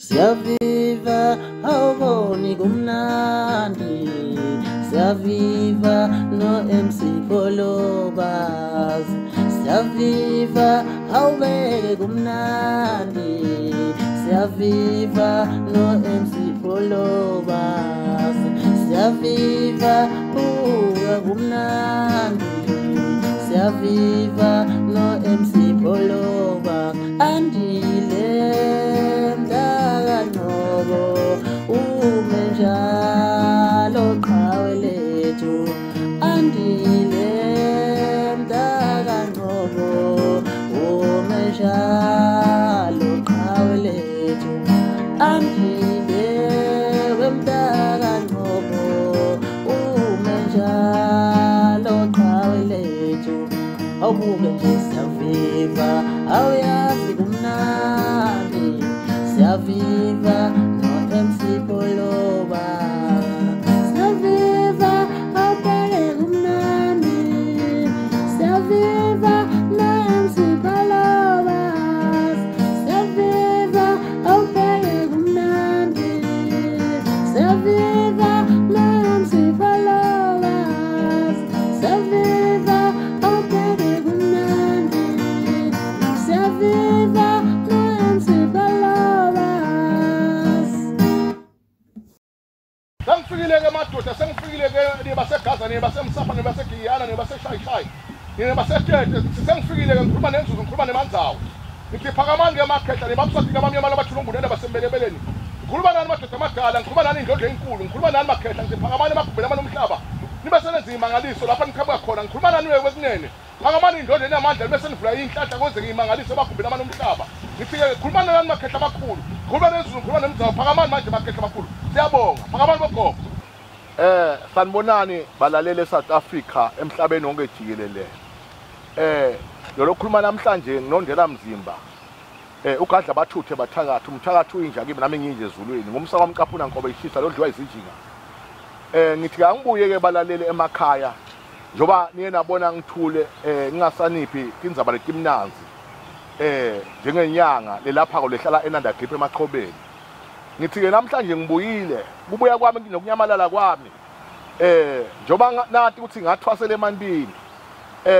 Siyaviva awuboni kumnandi, siyaviva no MC Pholobas. Siyaviva awubeke kumnandi, siyaviva no MC Pholobas. Siyaviva buka kumnandi, siyaviva no MC Pholobas. Andile mntakaNgcobo ume njalo qhawe lethu, Andile mntakaNgcobo ume njalo qhawe lethu, Andile mntakaNgcobo ume njalo qhawe lethu. Awubuke nje siyaviva, awuyazi kumnandi, siyaviva no MC Pholobas. Siyaviva awubheke kumnandi, siyaviva no MC Pholobas. Siyaviva awubheke kumnandi, siyaviva no MC Pholobas. Siyaviva awubheke kumnandi, siyaviva no MC Pholobas. Sengifikile-ke madoda, sengifikile-ke nibaseGaza, nibaseMsapha, nibaseGiyana, nibaseShayishayi, nibaseTete. Sengifikile-ke ngikhuluma nenzuzu, ngikhuluma nemanzawo. Ngithi phakamani-ke makhehla, nibamswadini abamnyama labathulumbunene basembelebeleni. Ngikhuluma nani madoda amadala, ngikhuluma nani indlondlo enkulu, ngikhuluma nani makhehla, ngithi phakamani emagumbini amanomhlaba. Nibe senenza imangaliso lapha niqhamuka khona, ngikhuluma nani kwekunene. Phakamani indlondlo enamandla, nibe senivula inhlanhla kwenzeke imangaliso emagumbini amanomhlaba. Ngithi-ke khuluma nani makhehla amakhulu, ngikhuluma nenzuzu, ngikhuluma nemzawo. Phakamani manje makhehla amakhulu. Siyabonga, phakamani bogogo. Sanibonani balaleli eSouth Africa emhlabeni wonke jikelele. Lo khuluma namhlanje nginondela mzimba. Ugadla bathuthe bathakathi, umthakathi uyinja kimi nami nginje ezulwini. Ngumsa wamcaphuna nkobe ishisa lodliwa izinjinga. Ngithi angibuye ke balaleli emakhaya. Njoba niye nabona ngithule ngingasaniphi indzaba letimnanzi. Njengenyanga lelapha ko lehlala eNanda Grip emaqhobeni. Ngithi ke namhlanje ngibuyile, kubuya kwami nokunyamalala kwami. Njoba nathi ukuthi ngathwasela emantini.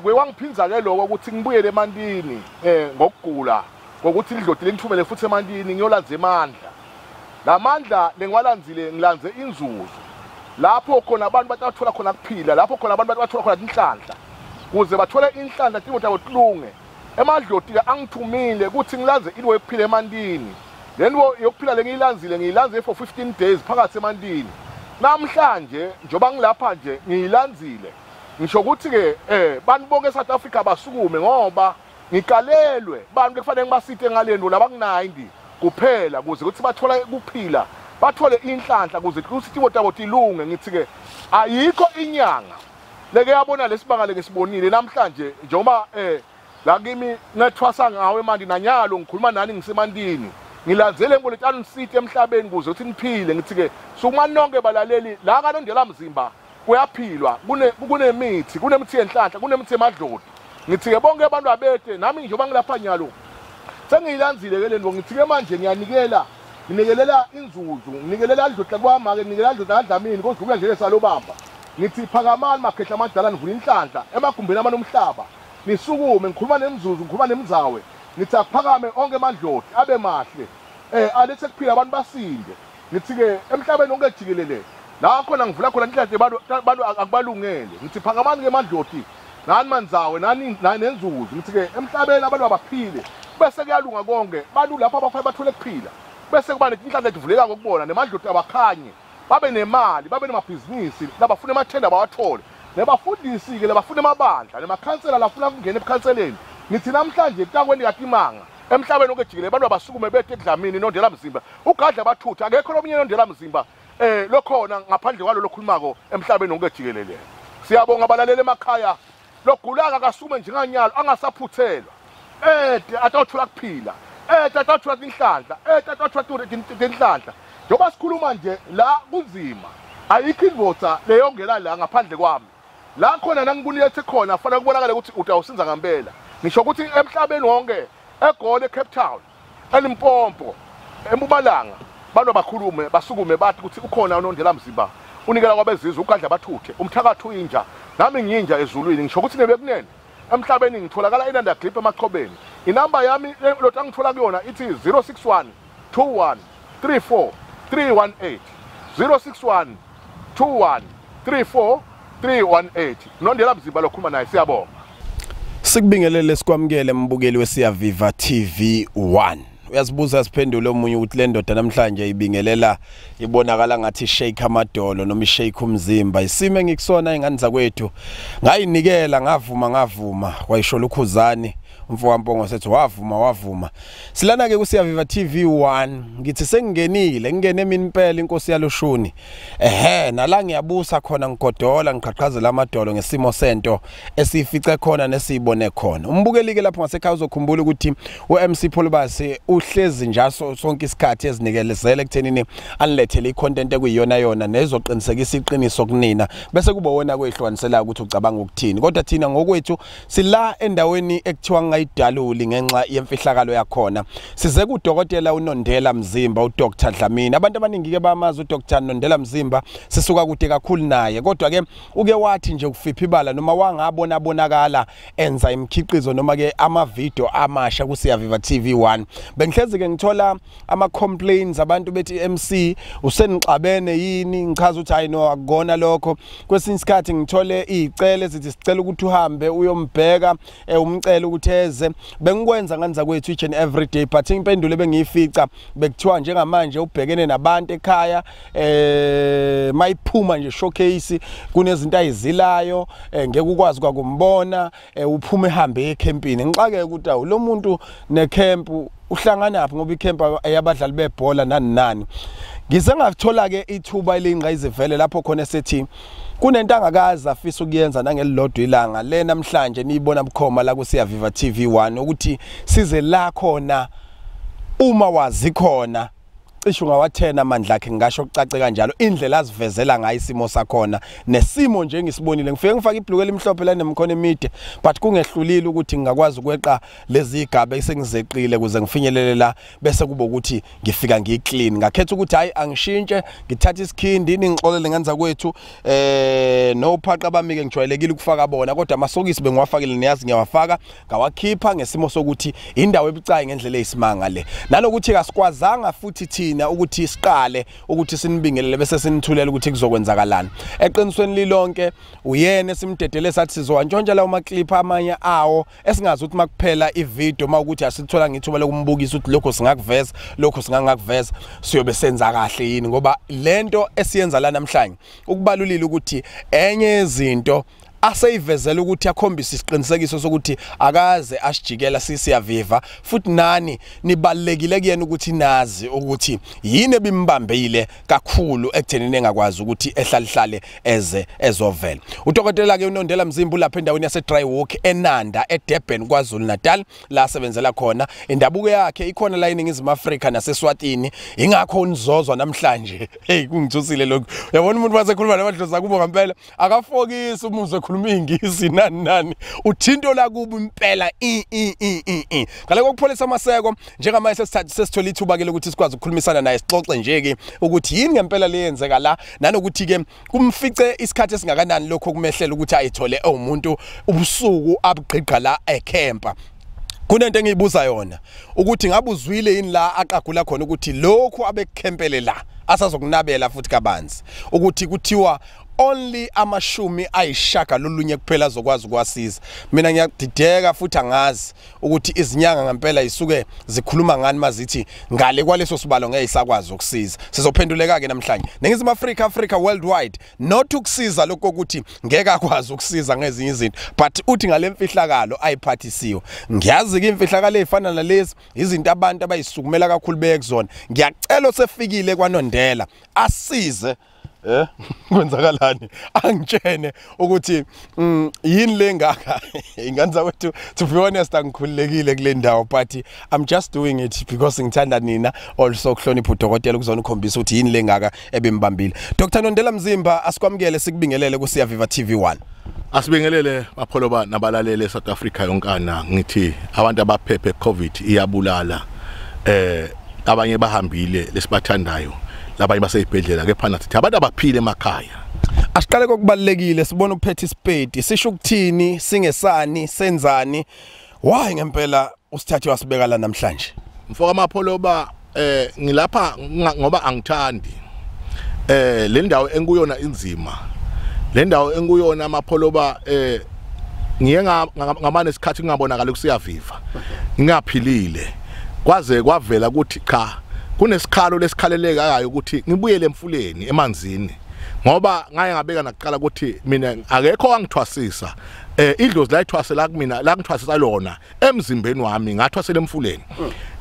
Kuye kwangiphinza ke lokho ukuthi ngibuyele emantini ngokugula, ngokuthi idloti lengithumele futhi emantini ngiyolanza emandla. Lamandla lengiwalanzile ngilanze inzuzo. Lapho khona abantu bathathola khona kuphila, lapho khona abantu bathathola khona inhlanhla. Kuze bathole inhlanhla timo tabo tilunge. Emadloti ke angithumile ukuthi ngilanze into yokuphila emantini. Lento yokuphila lengiyilanzile ngiyilanze for 15 days phakathi emantini. Namhlanje njoba ngilapha nje ngiyilanzile. Ngisho ukuthi ke bantu bonke eSouth Africa basukume ngoba ngikalelwe bantu ekufanele ngibasite ngalento labangu90 kuphela kuze ukuthi bathola ukuphila, bathole inhlanhla kuze ukuthi timo tabo tilunge. Ngithi ke ayikho inyanga leke yabona lesibanga lengisibonile namhlanje njengoba la kimi ngethwasa ngawe manje nanyalo ngikhuluma nani ngisemantini. Ngilandzele inkolo nisite emhlabeni kuze ukuthi niphile. Ngithi ke sukumani nonke balaleli la kaNondela mzimba kuyaphilwa, kunemithi, kunemithi yenhlanhla, kunemithi emadloti. Ngithi ke bonke abantu abethe nami njengoba ngilapha nyalo sengiyilanzile ke lento. Ngithi ke manje ngiyanikela, nginikelela inzuzu, nginikelela idloti kwama ke, nginikelela idloti kaDlamini kodwa nje lesalobamba. Ngithi phakamani makhehla amadala nivula inhlanhla emagumbini amanomhlaba, nisukume. Ngikhuluma nemzuzu, ngikhuluma nemzawe. Ngithi akuphakame onke amadloti abe mahle, alethe kuphila abantu basinde. Ngithi ke emhlabeni wonke jikelele la khona ngivula khona inhlanhla abantu akubalungele. Ngithi phakamani ke amadloti nani manzawe nani nenzuzu. Ngithi ke emhlabeni abantu abaphile bese kuyalunga konke. Bantu lapho abafanele bathole kuphila bese kuba netinhlanhla etivuleka ngokubona nemadloti abakhanye, babe nemali, babe nemabhizinisi, labafuna emathenda bawathole, nebafundisi ke labafuna emabandla, nemakhansela lafuna ukungena ebukhanseleni. Ngithi namhlanje kutakwendeka timanga emhlabeni wonke jikelele abantu abasukume bethe eDlamini nondela mzimba ugadla bathutha akekho lomunye nondela mzimba lokhona ngaphandle kwalo lokhulumako emhlabeni wonke jikelele. Siyabonga abalaleli emakhaya. Logulaka akasukume njenganyalo angasaphuthelwa, atawuthola kuphila, atathola inhlanhla, atathola inhlanhla. Njengoba sikhuluma nje la kunzima, ayikho indvodza leyongena la ngaphandle kwami. La khona nangibunilethe khona fanele kubonakale ukuthi utawusinza ngempela. Ngisho ukuthi emhlabeni wonke eGoli, eCape Town, eLimpopo, eMpumalanga bantu bakhulume basukume bathi ukuthi ukhona uNondela Mzimba unikela kwabezizwe ugadla bathuthe umthakathi uyinja nami ngiyinja ezulwini ngisho ukuthi nebekunene emhlabeni ngitholakala eNanda Grip eMachobeni. Inamba yami lotha ngithola kuyona ithi 061 21 34 318 061 21 34 318. Nondela Mzimba lokhuluma naye, siyabonga. Sikubingelele sikwamukele mbukeli weSiyaviva TV 1. Uyazibuza siphendule omunye ukuthi le ndoda namhlanje ibingelela ibonakala ngathi shake amadolo noma ishake umzimba. Isimo engikusona ingane zakwethu ngayinikela ngavuma wayishola ukhuzani umfo kaMpongo sethi wavuma. Silana ke kuSiyaviva TV 1 ngithi sengingenile ngingene mina impela inkosi yaloshuni. Ehhe nala ngiyabusa khona ngigodola ngiqhaqhazela amadolo ngesimo sento esifice khona nesibone khona. Umbukeli ke lapho ngasekhaya uzokhumbula ukuthi uMC Pholobasi uhlezi njaso sonke isikhathi ezinikelezele ekuthenini anilethele icontent ekuyiyona yona nezoqinisekisa iqiniso kunina bese kuba wona kwehlukanisela ukuthi ucabanga ukuthini. Kodwa thina ngokwethu sila endaweni ekuthiwa ngayidaluli ngenxa yemfihlakalo yakhona. Size kudokotela uNondela Mzimba, uDr Dlamini. Abantu abaningi ke bamazi uDr Nondela Mzimba, sisuka kude kakhulu naye. Kodwa ke uke wathi nje ukufipha ibala noma wangabona bonakala enza imikhiqizo noma ke ama video amasha kuSiyaviva TV 1. Bengihlezi ke ngithola ama complaints abantu bethi MC usenixabene yini, ngichaza ukuthi hayi no akukona lokho. Kwesinye isikhathi ngithole izicelo ezithi sicela ukuthi uhambe uyombheka umcela ukuthi eze. Bengikwenza nganza kwethu each and every day, but impendulo bengiyifica bekuthiwa njengamanje ubhekene nabantu ekhaya mayiphuma nje showcase kunezinto ayizilayo ngeke ukwazi kwakumbona uphume ehambe ecampini. Ngixake ukuthi awu lo muntu necamp uhlangana phi ngoba icamp yabadlali bebhola nani nani. Ngize ngathola ke ithuba elingqayizivele lapho khona sethi kunento angakaze afisa ukuyenza nangelilodwa ilanga le namhlanje niyibona bukhoma la kuSiyaviva TV 1 ukuthi size la khona uma wazi khona cishe ungawathena amandla akhe, ngisho kucace kanjalo indlela azivezela ngayo isimo sakhona nesimo nje ngisibonile. Ngifike ngifaka ibhluku elimhlophe la nemikhono emide but kungehlulile ukuthi ngingakwazi ukweqa lezi igaba esengizeqile ukuze ngifinyelele la bese kuba ukuthi ngifika ngiyiclean. Ngakhetha ukuthi hayi angishintshe ngithathe isikhindi ningixolele nganza kwethu nophaqa bami ke ngijwayelekile ukufaka bona kodwa amasokisi bengiwafakile niyazi ngiyawafaka ngawakhipha ngesimo sokuthi indawo ebucayi ngendlela eyisimanga le nalokuthi kasikwazanga futhi thina ukuthi siqale ukuthi sinibingelele bese sinithulela ukuthi kuzokwenzakalani. Eqinisweni lilonke uyena simdedele sathi sizowantshontsha lawo maclip amanye awo esingazi ukuthi makuphela ivideo mawukuthi asithola ngithuba lokumbukisa ukuthi lokho singakuveza lokho singangakuveza siyobe senza kahle yini, ngoba lento esiyenza la namhlanje ukubalulile ukuthi enye izinto aseyivezela ukuthi akhombise isiqinisekiso sokuthi akaze asijikela sisiyaviva futhi nani nibalekile kuyena ukuthi nazi ukuthi yini ebimbambile kakhulu ekuthenini engakwazi ukuthi ehlalihlale eze ezovela. Udokotela ke uNondela Mzimba lapha endaweni yase Dry Walk eNanda eDurban KwaZulu Natal la asebenzela khona. Indabuko yakhe ikhona la eNingizimu Afrika naseSwatini, ingakho unizozwa namhlanje. Hey kungithusile lokho, uyabona umuntu wasekhuluma nabadlozi kubo ngempela akafokisi umuzwe khuluma ingisi nani nani uthinto la kubo impela i i i i i. Ngale kokupholisa amaseko njengamanje sesithola ithuba ke lokuthi sikwazi ukukhulumisana naye sixoxe nje ke ukuthi yini ngempela leyenzeka la nanokuthi ke kumfice isikhathi esingakanani lokho kumehlela ukuthi ayithole umuntu ubusuku abugqigqa la ekhempa. Kunento engiyibuza yona ukuthi ngabe uzwile yini la aqagula khona ukuthi lokhu abekukhempele la asazokunabela futhi kabanzi ukuthi kuthiwa only amashumi ayishaka lolunye kuphela azokwazi ukwasiza. Mina ngiyadideka futhi angazi ukuthi izinyanga ngempela isuke zikhuluma ngani mazithi ngale kwaleso sibalo ngeke isakwazi ukusiza. Sizophenduleka ke namhlanje Ningizimu Afrika, Africa worldwide, not ukusiza lokho ukuthi ngeke akwazi ukusiza ngezinye izinto but uthi ngale mfihlakalo ayiphathisiwe. Ngiyazi ke imfihlakalo ezifana nalezi izinto abantu abayisukumela kakhulu beyekuzona. Ngiyacela osefikile kwaNondela asize kwenzakalani angitshene ukuthi yini le ngaka ingane zakwethu. To be honest angikhululekile kule ndawo but I'm just doing it because ngithanda nina also kuhlonipha udokotela ukuzona ukhombisa ukuthi yini le ngaka ebimbambile. Dr Nondela Mzimba asikwamukele sikubingelele kuSiyaviva TV 1. Asibingelele bapholoba nabalaleli eSouth Africa yonkana. Ngithi abantu abaphephe COVID iyabulala. Abanye bahambile lesibathandayo, labanye baseyibhedlela, kepha nathi abantu abaphile emakhaya. Asiqale kokubalekile, sibona uphethe isipedi, sisho ukuthini, singesani, senzani? Why ngempela usithathe wasibeka la namhlanje? Mfoka Mapholoba, ngilapha ngoba angithandi. Le ndawo enguyona inzima. Le ndawo enguyona Mapholoba, ngiye ngamane isikhathi ngingabonakala kusiyaviva. Ngingaphilile. Kwaze kwavela ukuthi cha, kunesikhalo lesikhalelekayo ukuthi ngibuyele emfuleni emanzini. Ngoba ngaye ngabeka nakuqala ukuthi mina akekho wangithwasisa. Idlozi la ithwasela kumina, la ngithwasisa lona emzimbeni wami, ngathwasela emfuleni.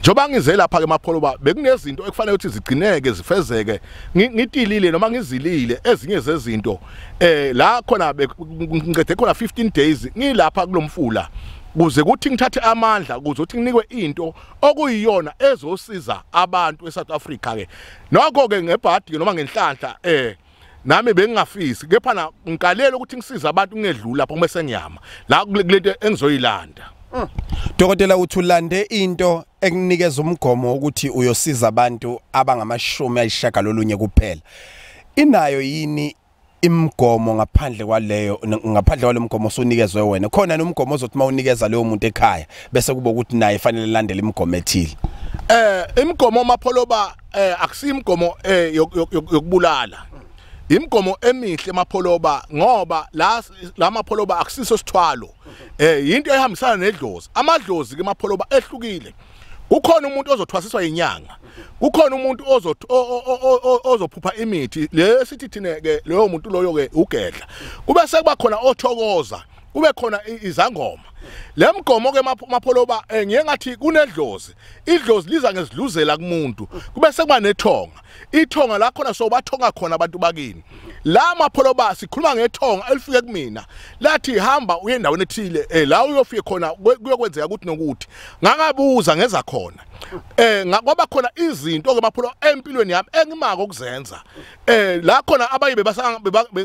Njoba ngize lapha ke Mapholoba, bekunezinto ekufanele ukuthi zigcineke zifezeke, ngitilile noma ngizilile ezinye zezinto. La khona ngiqede khona 15 days ngilapha kulomfula, kuze kuthi ngithathe amandla, kuze ukuthi nginikwe into okuyiyona ezosiza abantu eSouth Africa ke. Nokho ke ngebhadi noma ngenhlanhla nami bengingafisi, kepha na ngikalela ukuthi ngisize abantu ngedlula lapho bese ngiyama la kulento engizoyilanda. Dokotela, uthi ulande into ekunikeza umgomo ukuthi uyosiza abantu abangamashumi ayishagalolunye kuphela. Inayo yini imigomo ngaphandle kwaleyo, ngaphandle kwalomgomo osunikezwe wena? Khona nomgomo ozothi mawunikeza leyo muntu ekhaya bese kuba ukuthi naye fanele landele imigomo ethile. Imigomo Mapholoba, akusiyo imigomo yokubulala. Imigomo emihle Mapholoba, ngoba la Mapholoba akusiso sithwalo. Into ehambisana nedlozi. Amadlozi ke Mapholoba ehlukile. Kukhona umuntu ozothwasiswa inyanga. Kukhona umuntu ozophupha imithi. Le sithi thina ke leyo muntu loyo ke ugedla. Kube sekuba khona othokoza, kube khona izangoma. Le mgomo ke Mapholoba, ngiye ngathi kunedlozi. Idlozi liza ngezidluzela kumuntu. Kube sekuba nethonga. Ithonga la khona sobathonga khona abantu bakini. La Mapholoba sikhuluma ngethonga elifike kumina. Lathi hamba uye endaweni ethile, la uyofika khona kuyokwenzeka ukuthi nokuthi. Ngangabuza ngeza khona. Kwaba khona izinto ke Mapholoba empilweni yami engimako ukuzenza. La khona abaye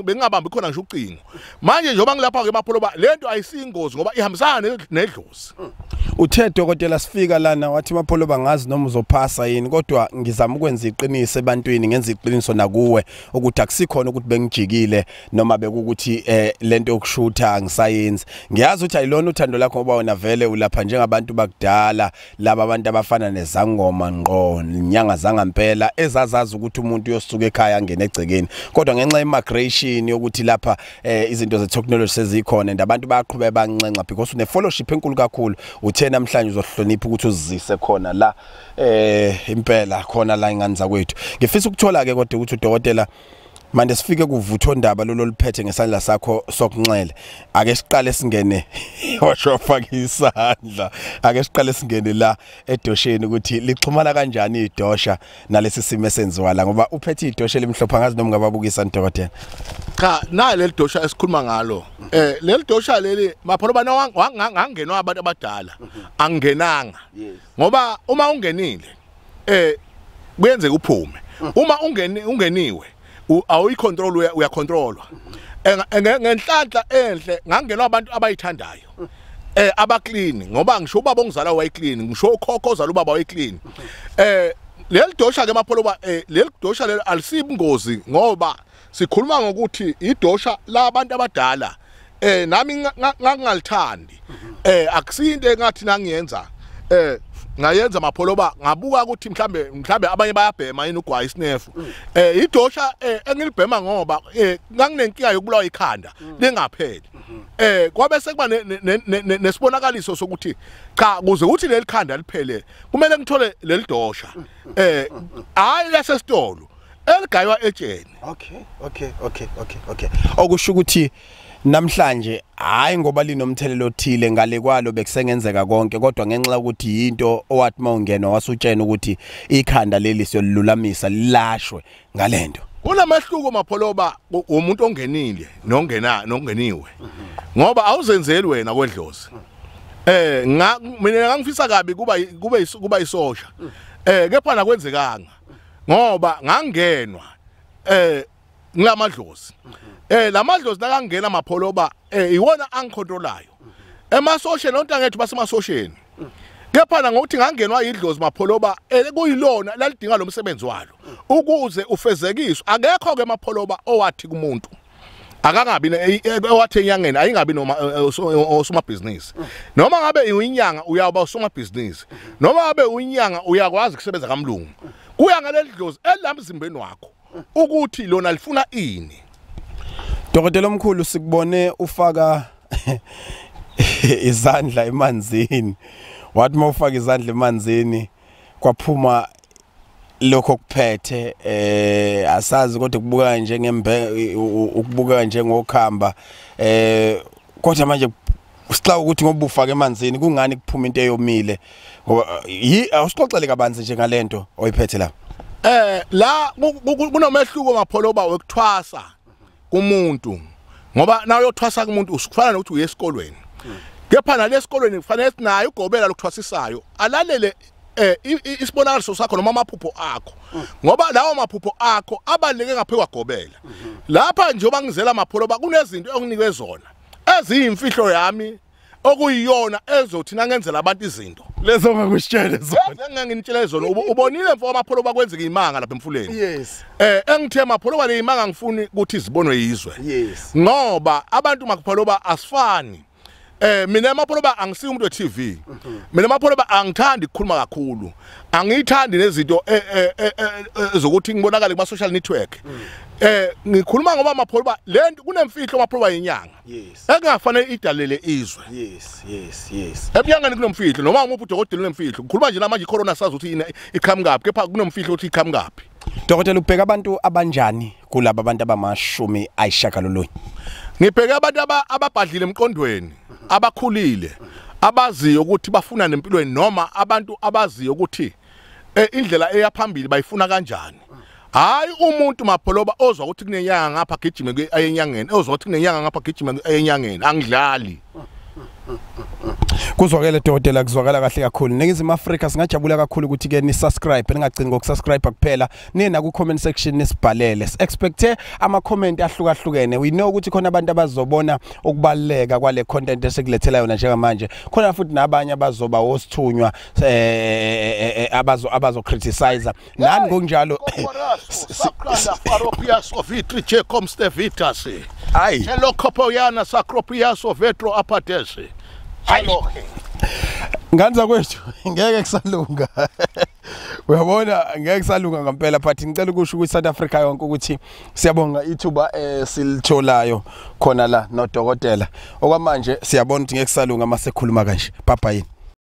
bengabambi khona ngisho ucingo. Manje njengoba ngilapha ke Mapholoba, lento ayisingozi ngoba ihambisana nedlozi. Uthe dokotela sifika lana wathi Mapholoba ngazi noma uzophasa yini, kodwa ngizama ukwenza iqiniso ebantwini, ngenza iqiniso nakuwe ukuthi akusikhona ukuthi bengijikile noma bekukuthi lento yokushutha angisayenzi. Ngiyazi ukuthi ayilona uthando lakho ngoba wena vele ulapha njengabantu bakudala, laba abantu abafana nezangoma ngqo, inyanga zangampela ezazazi ukuthi umuntu uyosuka ekhaya angene egcekeni. Kodwa ngenxa ye-migration yokuthi lapha izinto ze-technology sezikhona and abantu bayaqhubeka bancenxa because une fellowship enkulu kakhulu. Uthe namhlanje uzohlonipha ukuthi uzise khona la impela khona la ingane zakwethu. Ngifisa ukuthola ke kodwa ukuthi udokotela manje sifike kuvutho ndaba lolo liphethe ngesandla sakho sokunxele. Ake siqale singene washo faka isandla. Ake siqale singene la edosheni ukuthi lixhumana kanjani idosha nalesi simo esenziwa la, ngoba uphethe idosha elimhlophe, angazi noma ngababukisa dokotela. Cha, nayi leli dosha esikhuluma ngalo. Leli dosha leli Mapholoba ngangenwa abantu abadala. Angingenanga. Ngoba uma ungenile kuyenzeka uphume. Uma ungeniwe awuyicontrol, uyacontrolwa. Ngenhlanhla enhle ngangenwa abantu abayithandayo. Abaclean, ngoba ngisho ubaba ongizala wayeclean, ngisho ukhokho ozala ubaba wayeclean. Leli dosha ke Mapholoba, leli dosha leli alisibungozi ngoba sikhuluma ngokuthi idosha labantu abadala. Nami ngangalithandi. Akusinto engathi nangiyenza. Ngayenza Mapholoba ngabuka ukuthi mhlambe abanye bayabhema yini ugwayi isinefu. Idosha engilibhema ngoba nganginenkinga yokubulawa ikhanda lingapheli. Kwabe sekuba nesibonakaliso sokuthi cha, kuze ukuthi leli khanda liphele kumele ngithole leli dosha. Hayi lasesitolo eligaywa etsheni. Okay. Okusho ukuthi namhlanje hayi ngoba linomthelelo othile ngale kwalo bekusengenzeka konke, kodwa ngenxa yokuthi into owathi mawungena wasutshena ukuthi ikhanda leli siyolulamisa lilashwe ngalento. Kunamehluko Mapholoba umuntu ongenile nongena nongeniwe, ngoba awuzenzeli wena kwedlozi. Mina ngangifisa kabi kuba isosha. Kepha nakwenzekanga ngoba ngangenwa ngilamadlozi. Lamadlozi nakangena Mapholoba iwona angicontrolayo. Emasosheni lonke angethu basemasosheni. Kepha ngokuthi ngangenwa idlozi Mapholoba kuyilona lalidinga lo msebenzi walo ukuze ufezekiswe. Akekho ke Mapholoba owathi kumuntu akangabi owathi enyangeni ayingabi noma osomabhizinisi. Noma ngabe uyinyanga uyaba usomabhizinisi, noma ngabe uyinyanga uyakwazi ukusebenza kamlungu. Kuya ngaleli dlozi elamzimbeni wakho ukuthi lona lifuna ini. Dokotela omkhulu, sikubone ufaka izandla emanzini. Wathi mawufaka izandla emanzini kwaphuma lokho kuphethe, asazi kodwa kubuka njengembe, ukubuka njengokhamba, kodwa manje sixaka ukuthi ngoba ufaka emanzini kungani kuphuma into eyomile, ngoba awusixoxele kabanzi nje ngalento oyiphethe la. La kunomehluko Mapholoba wekuthwasa kumuntu, ngoba nawe uyothwasa kumuntu usufana nokuthi uye esikolweni. Kepha nalesikolweni kufanele sinayo ugobela lokuthwasisayo alalele isibonakaliso sakho noma amaphupho akho, ngoba lawo maphupho akho abaleke ngaphekwa gobela. Lapha njengoba ngizela Mapholoba kunezinto enginikwe zona eziyimfihlo yami okuyiyona ezothi nangenzela abantu izinto lezo ngakusitshele zona. Enginginitshele zona. Ubonile mfo Mapholoba kwenzeka imanga lapha emfuleni. Yes. Engithe Mapholoba le imanga ngifuni ukuthi zibonwe yizwe. Yes. Ngoba abantu Mapholoba asifani. Mina Mapholoba angisiyo umuntu we-TV. Mina Mapholoba angithandi ukukhuluma kakhulu. Angiyithandi nezinto zokuthi ngibonakale kuma social network. Ngikhuluma ngoba Mapholoba lento kunemfihlo Mapholoba yenyanga. Yes. Engafanele idalele izwe. Yes, yes, yes. Ebunyangeni kunomfihlo noma umuphi udokotela unemfihlo. Ngikhuluma nje namanje icorona sazi ukuthi iqhamukaphi, kepha kunomfihlo ukuthi iqhamukaphi. Dokotela, ubheka abantu abanjani kulaba abantu abamashumi ayishagalolunye? Ngibheke abantu ababhadlile emqondweni, abakhulile, abaziyo ukuthi bafuna nempilweni, noma abantu abaziyo ukuthi indlela eyaphambili bayifuna kanjani. Hayi umuntu Mapholoba ozwa ukuthi kunenyanga ngapha gijime ayenyangeni, ozwa ukuthi kunenyanga ngapha gijime ayenyangeni. Angidlali. Kuzwakele dokotela, kuzwakala kahle kakhulu. Ningizimu Afrika singajabula kakhulu ukuthi ke ni subscribe, ningagcini ngokusubscribe kuphela, niye na ku comment section nisibhalele. Expect ama comment ahlukahlukene. We know ukuthi khona abantu abazobona ukubaleka kwale content esikulethela yona njengamanje. Khona futhi nabanye abazoba osithunywa abazo criticize. Nani ngokunjalo. Hayi. Nganza kwethu ngeke kusalunga. Uyabona ngeke kusalunga ngempela, but ngicela ukusho ukuthi South Africa yonke ukuthi siyabonga ithuba silitholayo khona la nodokotela. Okwamanje siyabona ukuthi ngeke kusalunga mase khuluma kanje. Bye bye.